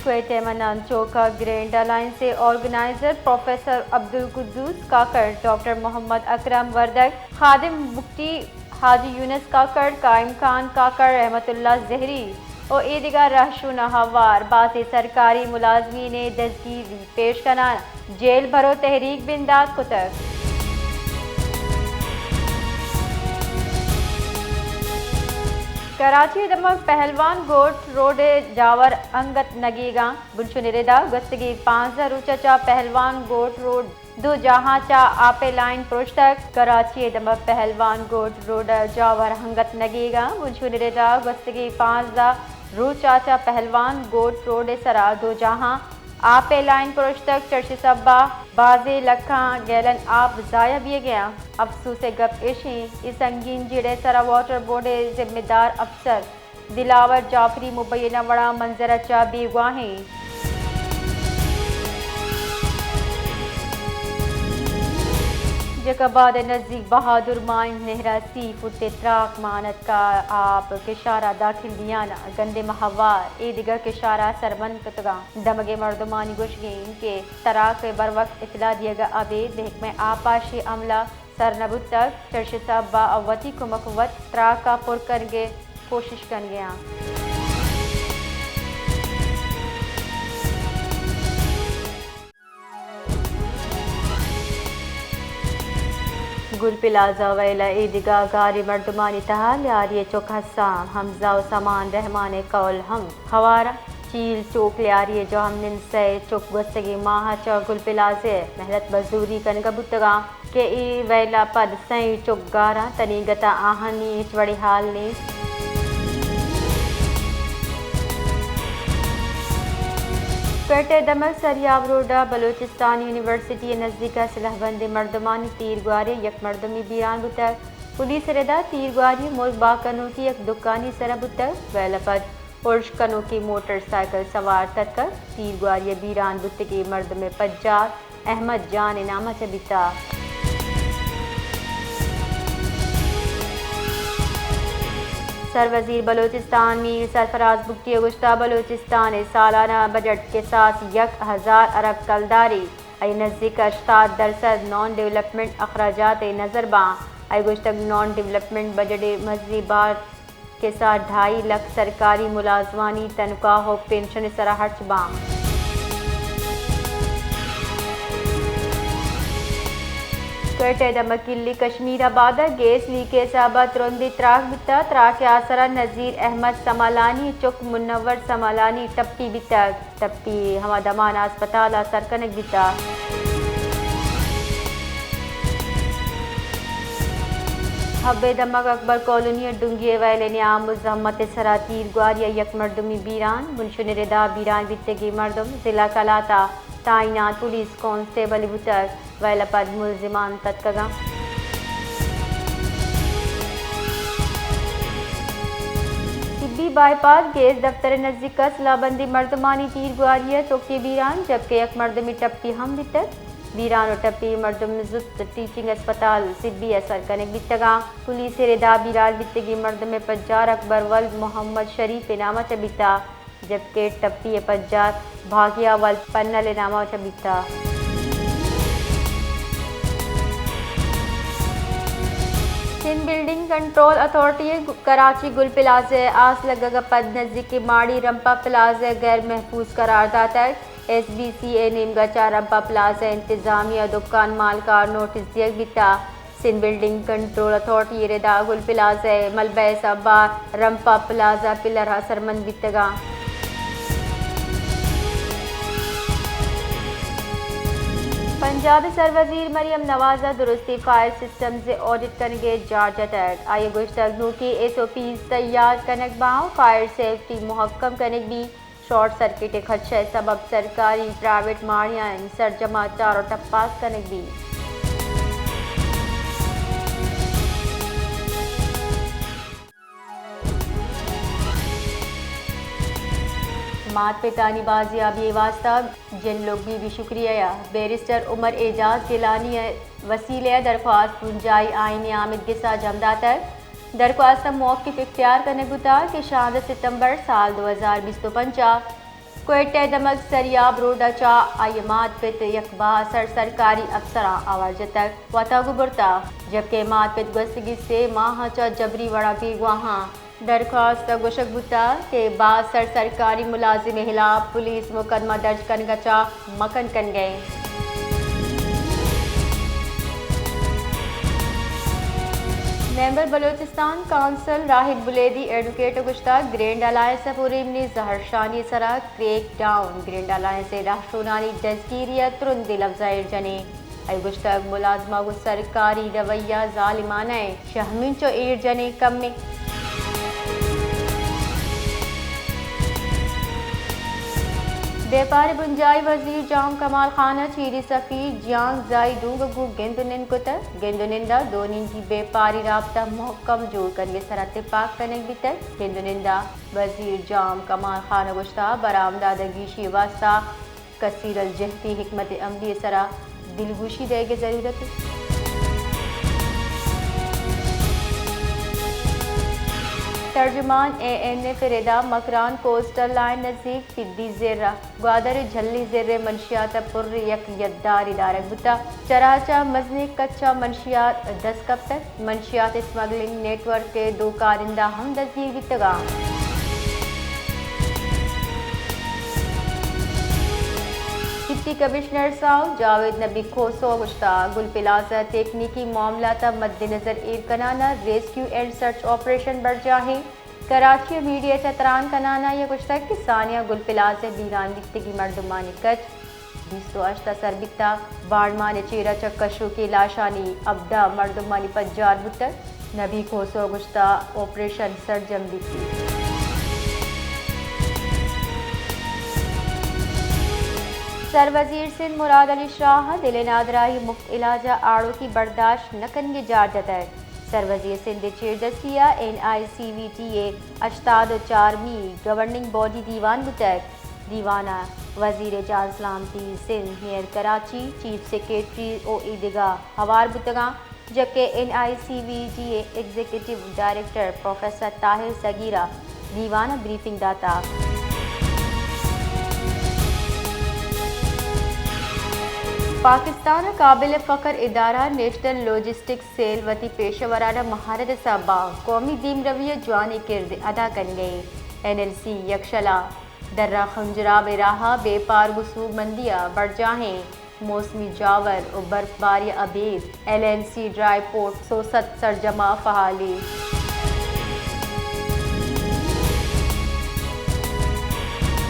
کوئٹہ ء منان چوک ء grand alliance ء آرگنائزر پروفیسر عبدالقدوس کاکڑ، ڈاکٹر محمد اکرم وردگ، خادم بگٹی، حاجی یونس کاکڑ، قائم خان کاکڑ، رحمت اللہ زہری و ایدگہ رہشون ء ہوار بازیں سرکاری ملازمین ء دزگیری پیش کنان جیل بھرو تحریک بندات کتگ۔ کراچی ء دمگ پہلوان گوٹ روڈ ء جاور انگت نگیگاں بنشون ردا گوستگیں پانزدہ روچ ء چہ پہلوان گوٹ روڈ دو جاہاں چہ آپ ء لائن پروشتگ۔ کراچی ء دمگ پہلوان گوٹ روڈ ء جاور انگت نگیگاں بنشون ردا گوستگیں پانزدہ روچ ء چہ پہلوان گوٹ روڈ ء سرا دو جاہاں آپ ء لائن پروشتگ۔ چرش سبا بازیں لکھاں گیلن آپ ضائع بیگیاں۔ افسوس ء گپ ایش انت، اے سنگین جیڑہ ء سرا واٹر بورڈ ء ذمہ دار افسر دلاور جعفری مبینہ وڑا منظر ء چہ بیگواہ انت۔ جیکب آباد ء نزیک بہادر مائن نہر ء سی فٹ ء تراک مان اتک ء آپ کشار ء داخل بیان ء گندم ء ہوار اے دگہ کشار ء سربند کتگاں۔ دمگ ء مردمانی گوشگ انت کہ تراک ء بروقت اطلاع دیگ ء ابید محکمہ آبپاشی عملہ سر نہ بوتگ، چرش سبا آ وتی کمک وت تراک ء پر کنگ ء کوشش کنگ ء آں۔ گل پلازہ ویل ء اے دگہ گاریں مردمانی تہا لیاری ء چک ہساں، حمزہ و سامان رحمان ء کول ہم ہوار انت۔ چیل چوک لیاری ء جہمنند سئے چک گوستگیں ماہ ء چہ گل پلازہ ء محنت مزدوری کنگ ء بوتگاں کہ اے ویل ء پد سئیں چک گار انت، تنیگت ء آہانی ہچ وڑیں حال نیست۔ کوئٹہ ء دمگ سریاب روڈ ء بلوچستان یونیورسٹی ء نزیک ء سلاہ بندیں مردمانی تیرگواری ء یک مردمے بیران بوتگ۔ پولیس ء ردا تیرگواری ء مرگ بہا کنوکیں یک دکانی سرا بوتگ۔ ویل ء پد ارش کنوکیں موٹر سائیکل سوار تتکگ۔ تیرگواری ء بیران بوتگیں مردم ء پجار احمد جان ء نام ء چہ بیتگ۔ سروزیر بلوچستان میر سرفراز بگٹی ء گوشتگ، بلوچستان ء سالانہ بجٹ کساس یک ہزار ارب کلدارے، آئی نزیک ہشتاد درسد نان ڈیولپمنٹ اخراجات ء نظر باں۔ آئی گوشتگ، نان ڈیولپمنٹ بجٹ ء مزنیں بار کساس ڈھائی لکھ سرکاری ملازمانی تنخواہ و پنشن ء سرا ہرچ باں۔ کوئٹہ ء دمگ کلی کشمیر آباد ء گیس لیک ء سبب ء ترندیں تراک بیتگ۔ تراک ء آسرا نذیر احمد سمالانی ء چک منور سمالانی ٹپی بیتگ۔ ٹپی ہما دمان ء ہسپتال ء سر کنگ بیتگ۔ حب ء دمگ اکبر کالونی ء ڈنگی ء ویل ء نیام مزاحمت ء سرا تیرگواری ء یک مردمی بیران، بنشون ء ردا بیران بیتگیں مردم ضلع کلات ء تعینات پولیس کانسٹیبل بوتگ، ویل ء پد ملزمان تتکگاں۔ طبی بائی پاس گیس دفتر ء نزیک ء سلاہ بندیں مردمانی تیرگواری ء چکے بیران، جبکہ یک مردمے ٹپی ہم بیتگ۔ بیران و ٹپی مردم زوت ٹیچنگ اسپتال سبی ء سر کنگ بیتگاں۔ پولیس ء ردا بیران بیتگیں مردم ء پجار اکبر ولد محمد شریف ء نام ء چہ بیتگ، جبکہ ٹپی ء پجار بھاگیہ ولد پنل ء نام ء چہ بیتگ۔ سندھ بلڈنگ کنٹرول اتھارٹی ء کراچی گل پلازہ ء آس لگگ ء پد نزیک ماڑی رمپا پلازہ ء غیر محفوظ قرار داتگ۔ ایس بی سی ء نیمگ ء چہ رمپا پلازہ ء انتظامیہ ء دکان مالک ء نوٹس دیگ بیتگ۔ سندھ بلڈنگ کنٹرول اتھارٹی ء ردا گل پلازہ ء ملبہ ء سبب ء رمپا پلازہ پلر ء سرمند بیتگاں۔ پنجاب ء سروزیر مریم نواز ء درستیں فائر سسٹمز ء آڈٹ کنگ ء جار جتگ۔ آئی ء گوشتگ، نوکیں ایس او پیز تیار کنگ باں، فائر سیفٹی مہکم کنگ بیت۔ شارٹ سرکٹ ء خدشہ ء سبب سرکاری پرائیویٹ ماڑیانی سرجم ء چار و ٹپاس کنگ بیت۔ مات پتانی بازیابی ء واستہ جن لوگ بی بی شکریہ ء بیرسٹر عمر اعجاز گیلانی ء وسیلہ ء درخواست بنجاہی آئینی آمدگس ء جم داتگ۔ درخواست ء موقف اختیار کنگ بوتگ کہ شانزدہ ستمبر سال دو ہزار بیست و پنچ ء کوئٹہ ءِ دمگ سریاب روڈ ءَ چہ آئی ءِ مات پت یک باز سر سرکاری افسراں آوار جتگ، وت ءَ گوں برتگ، جبکہ مات پت گوستگیں سے ماہ ءَ چہ جبری وڑ ءَ بیگواہ اَنت۔ درخواست ءَ گوشگ بوتگ کہ باز سر سرکاری ملازم ءِ ہلاپ پولیس مقدمہ درج کنگ ءَ چہ مکن کنگ ءَ اِنت۔ ممبر بلوچستان کونسل راہد بلیدی ایڈووکیٹ ءَ گوشتگ، گرینڈ الائنس ءِ پوریمنی زہرشانی ءِ سرا کریک ڈاؤن، گرینڈ الائنس ءِ رہشونانی دزگیری ءَ ترندیں لبزاں ایر جنیں۔ آئی ءَ گوشتگ، ملازماں گوں سرکاری رویہ ظالمانہ اِنت، شہ ہمینچو ایر جنیں کم اِنت۔ بیپار ءِ بنجاہی وزیر جام کمال خان ءَ چینی سفیر جیانگ زائی ڈونگ ءَ گوں گند ءُ نند کتگ۔ گند ءُ نند ءَ دو نیمگی بیپاری رابطہ مھکم جوڑ کنگ ءِ سرا تپاک کنگ بیتگ۔ گند ءُ نند ءَ وزیر جام کمال خان ءَ گوشتگ، برآمدات ءِ گیشی ءِ واستہ کثیر الجہتی حکمت عملی ءِ سرا دلگوشی دئیگ ءِ ضرورت اِنت۔ ترجمان اے این ایف ءِ ردا مکران کوسٹل لائن نزیک پدی زر ءَ گوادر ءِ جھلی زر ءِ منشیات ءِ پر ءِ یک یدارے دارگ بوتگ۔ چراہ ءَ چہ مزنیں کچ ءِ منشیات دست کپتگ۔ منشیات اسمگلنگ نیٹ ورک ءِ دو کارندہ ہم دزگیر بیتگ اَنت۔ ڈپٹی کمشنر ساؤتھ جاوید نبی کھوسو ءَ گوشتگ، گل پلازہ ءِ تکنیکی معاملات ءَ مد نظر ایر کنان ءَ ریسکیو اینڈ سرچ آپریشن برجاہ اِنت۔ کراچی ءَ میڈیا ءَ چہ تران کنان ءَ آئی ءَ گوشتگ کہ سانحہ گل پلازہ ءِ بیران بیتگیں مردمانی کچ بیست ءُ ہشت ءَ سر بیتگ، بارڈمان ءِ چیرا چہ کشوکیں لاشانی ہبدہ مردمانی پجار بوتگ۔ نبی کھوسو ءَ گوشتگ، آپریشن سرجم بیتگ۔ سروزیر سندھ مراد علی شاہ ءَ دل ءِ نادراہی ءِ مفت علاج ءِ آڑوکی برداشت نہ کنگ ءِ جار جتگ۔ سروزیر سندھ ءِ چیردستی ءَ این آئی سی وی ٹی ءِ ہشتاد ءُ چارمی گورننگ باڈی دیوان بوتگ۔ دیوان ءَ وزیر جان سلامتی سندھ، میئر کراچی، چیف سیکرٹری ءُ اے دگہ ہوار بوتگ اَنت، جبکہ این آئی سی وی ٹی ءِ ایگزیکٹو ڈائریکٹر پروفیسر طاہر صغیر ءَ دیوان ءَ بریفنگ داتگ۔ پاکستان ءِ قابل فخر ادارہ نیشنل لاجسٹکس سیل وتی پیشہ ورانہ مہارت ءِ سبب ءَ قومی دیمروی ءَ جوانیں کردے ادا کنگ ءَ اِنت۔ این ایل سی یکشلا درہ خنجراب ءِ راہ ءَ بیپار گوں سوبمندی ءَ برجاہ اِنت۔ موسمی جاور ءُ برفباری ءَ ابید L N C dry port Sost سرجم ءَ فعال اِنت۔